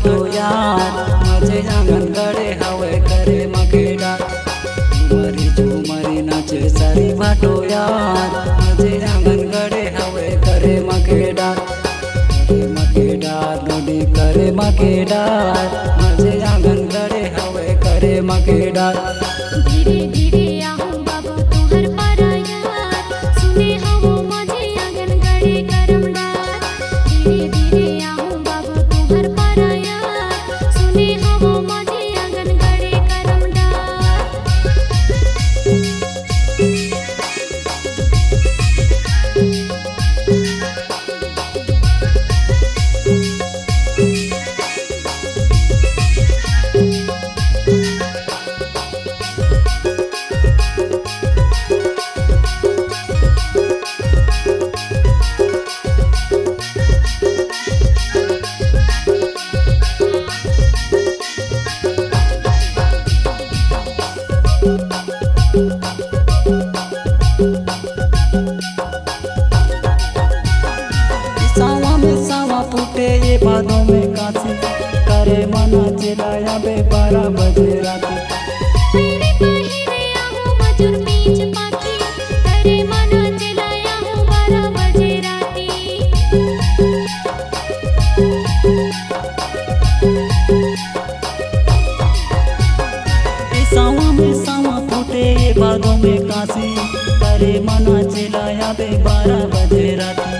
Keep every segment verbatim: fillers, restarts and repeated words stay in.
भाटो यार, माझे आंगन गड़े हवे करे मके डार। झूमरी झूमरी नाचे सारी भाटो यार, माझे आंगन गड़े हवे करे मके डार। करे मके डार, नोनी करे मके डार, माझे आंगन गड़े हवे करे मके डार। धीरे धीरे आहूं बाबू तुहर पारा यार, सुने हवो माझे आंगन गड़े करम डार। धीरे धीरे आहूं बाबू तुहर पारा यार, सुने हवो माझे आंगन गड़े करम डार। सावा में सावा फूटे ये भादों में कांसी, करे मना चिल्लाया बे बारह बजे राती। अरे बहिरे आहूं मजूर पींच पाखी, करे मना चिल्लाया हूं बारह बजे राती। ए सावा में सावा फूटे, ए भादों में कांसी, करे मना चिल्लाया बे बारह बजे राती।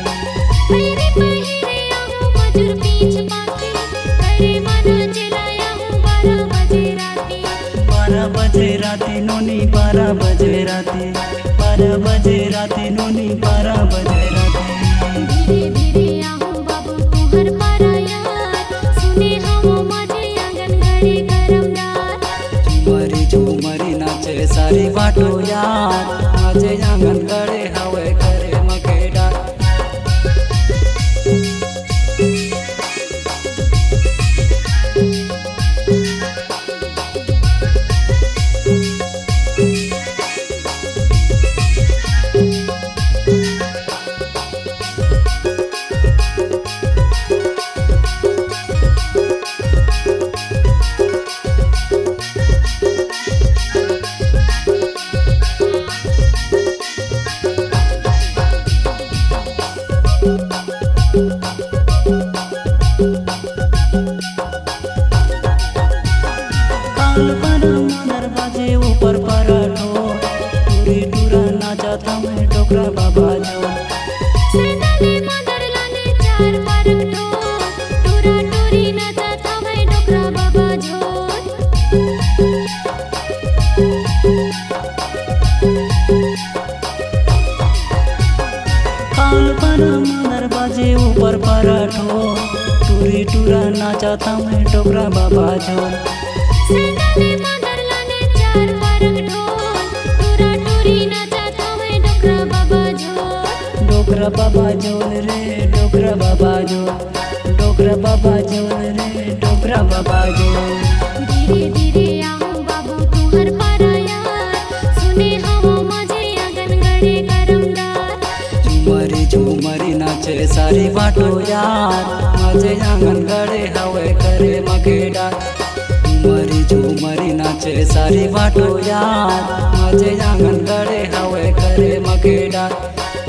अरे बहिरे आहूं मजूर पींच पाखी, करे मना चिल्लाया हूं बारह बजे राती। बारह बजे राती नोनी, बारह बजे राती, बारह बजे राती नोनी, बारह बजे राती। धीरे धीरे आहूं बाबू तुहर पारा यार, सुने हवो माझे आंगन गड़े करम डार। झूमरी झूमरी नाचे सारी भाटो यार, माझे आंगन गड़े हवे करे मके डार। काल पर मांदर बाजे ऊपर पर ढोल, टूरी टूरा नाचत हवे डोकरा बाबा झोर। सेंदले मांदर लाने चार परक ढोल, टूरा टूरी नाचत हवे डोकरा बाबा झोर। काल पर मांदर बाजे ऊपर पर ढोल, टूरी टूरा नाचत हवे डोकरा बाबा झोर। सेंदले मांदर लाने चार परक ढोल, टूरा टूरी नाचत हवे डोकरा बाबा झोर। डोकरा बाबा झोर रे, डोकरा बाबा झोर, डोकरा बाबा झोर रे, डोकरा बाबा झोर। धीरे धीरे आहूं बाबू तुहर पारा यार, सुने हवो माझे आंगन गड़े करम डार। झूमरी झूमरी नाचे सारी भाटो यार, माझे आंगन गड़े हवे करे मके डार। झूमरी झूमरी नाचे सारी भाटो यार, माझे आंगन गड़े हवे करे मके डार।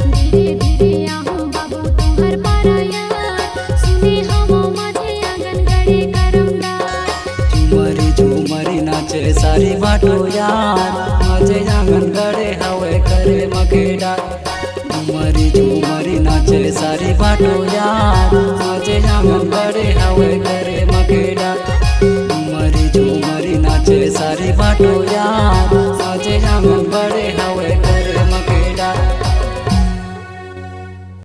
धीरे धीरे आहूं बाबू तुहर पारा यार, सुने हवो माझे आंगन गड़े करम डार। झूमरी झूमरी नाचे सारी भाटो यार, माझे आंगन गड़े हवे करे मके डार। झूमरी झूमरी नाचे सारी भाटो यार,